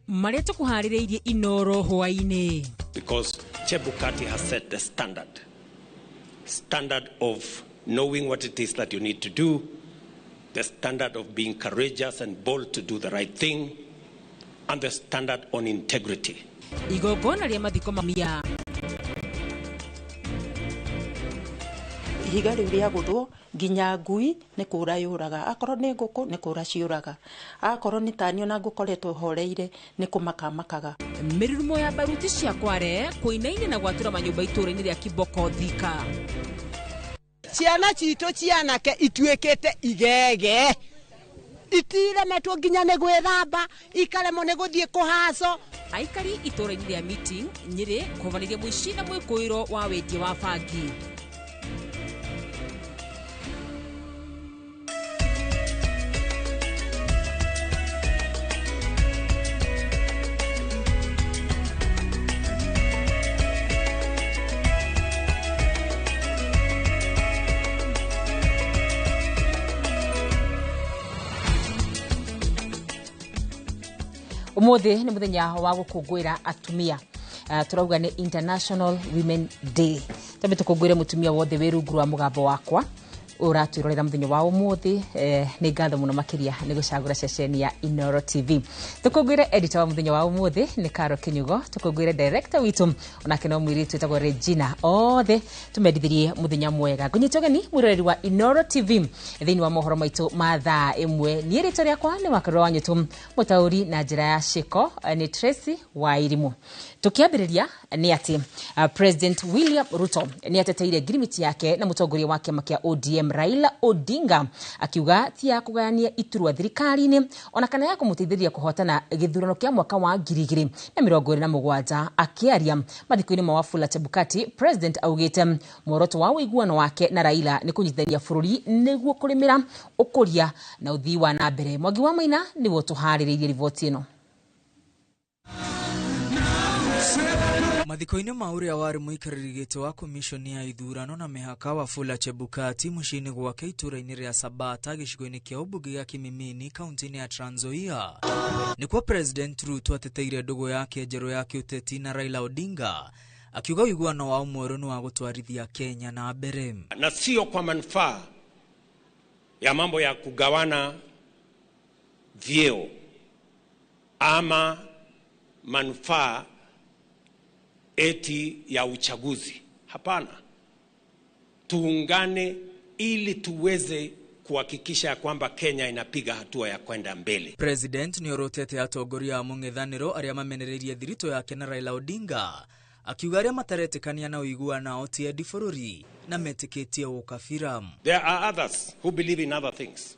Marĩa tũkũharĩrĩirie Inoro hwaĩ-inĩ. Because Chebukati has set the standard. Standard of knowing what it is that you need to do, the standard of being courageous and bold to do the right thing, and the standard on integrity. Igongona rĩa mathiko mamia. Ihiga rĩu rĩagũthwo nginya ngui nĩ kũra yũraga, akorwo nĩ ngũkũ nĩ kũra ciũraga, akorwo nĩ tani ona ngũkoretwo horeire nĩ kũmaka makaga. Mĩrurumo ya baruti cia Kware kũinaina na gwatũra manyũmba itũũra-inĩ rĩa Kiboko Thika. Ciana citũ cianake ituĩkĩte igege, itiremetwo nginya nĩ gwĩthamba, ikaremwo nĩ gũthiĩ kũhaco. Aikari itũũra-inĩ rĩa Meeting Nyĩrĩ kũhovanĩria mũici na mwĩkũĩro wa wendia wa bangi. Umuthi ni muthenya wa gukungwira atumia. Turauga ni International Women Day. Tambe tukungwire mutumia wothe wi rungu rwa mugambo wakwa uratwirorera muthenya wa umuthi. Ni ngatho muno makiria ni gucagura ceceni ya Inoro TV. Tukungwire editor wa muthenya wa umuthi ni Karo Kinyugo, tukungwire director witu onake no mwiritu witagwo Regina. Othe tumendithirie muthenya mwega. Ngunyita ugeni mwiroreri wa Inoro TV thiini wa mohoro maitu ma thaa imwe. Niĩ rĩtwa rĩakwa nĩ Wakarura wa Nyũtũ, mũtaũri na njĩra ya ciko ni Tracy Wairimu. Tukiambĩrĩria nĩ atĩ President William Ruto nĩ ateteire ngirimiti yake na mũtongoria wa kĩama kĩa ODM Raila Odinga, akiuga ti ya kũgayania iturwa thirikari-inĩ ona kana ya kũmũteithĩrĩria kũhotana gĩthurano kĩa mwaka wa 2027. Akĩaria mathiko-inĩ ma Wafula Chebukati, President augĩte muoroto wa ũiguano wake na Raila nĩ kũnyitithania bũrũri nĩguo kũrĩmĩra ũkũria na ũthii wa na mbere. Mwangi wa Maina nĩwe ũtũharĩrĩirie riboti ĩno. Mathiko-inĩ ma ũrĩa warĩ mũikarĩri gĩtĩ wa komishoni ya ithurano na mĩhaka Wafula Chebukati mũciĩ-inĩ gwake itũũra-inĩ rĩa Sabata gĩcigo-inĩ kĩa ũmbunge gĩa Kimimini kaunti-inĩ ya Trans Nzoia, nĩkuo President Ruto ateteire ndũgũ yake njerũ ya kĩũteti na Raila Odinga, akiuga ũiguano wao mwerũ nĩ wa gũtwarithia Kenya na mbere, na sio kwa manufaa ya mambo ya kugawana vyeo ama manufaa eti ya uchaguzi. Hapana. Tuungane ili tuweze kuhakikisha kwamba Kenya inapiga hatua ya kwenda mbele. President nĩorotete atongoria a mũng'ethanĩro arĩa mamenereirie thiritũ yake na Raila Odinga, akiuga arĩa mataretĩkania na ũiguano ti endi bũrũri na metĩkĩtie ũkabira. There are others who believe in other things,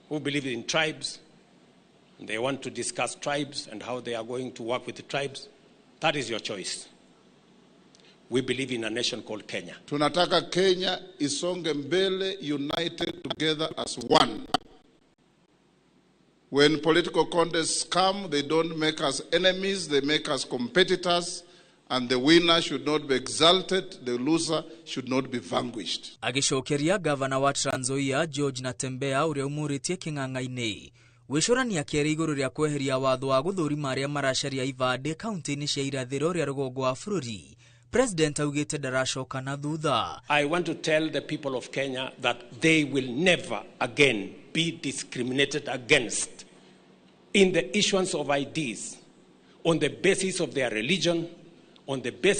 who believe in tribes. They want to discuss tribes and how they are going to work with the tribes. That is your choice. We believe in a nation called Kenya. Tunataka Kenya isonge mbele, united together as one. When political contests come, they don't make us enemies, they make us competitors, and the winner should not be exalted, the loser should not be vanquished. Agĩcokeria gavana wa Trans Nzoia George Natembeya ũrĩa umũrĩtie kĩng'ang'a-inĩ gwĩcũrania kerĩ igũrũ rĩa kweheria watho wa gũthũrima arĩa maracaria ibandĩ kaunti-inĩ cia irathĩro rĩa rũgongo wa bũrũri. President augĩte ndaracoka na thutha. I want to tell the people of Kenya that they will never again be discriminated against in the issuance of IDs on the basis of their religion, on the basis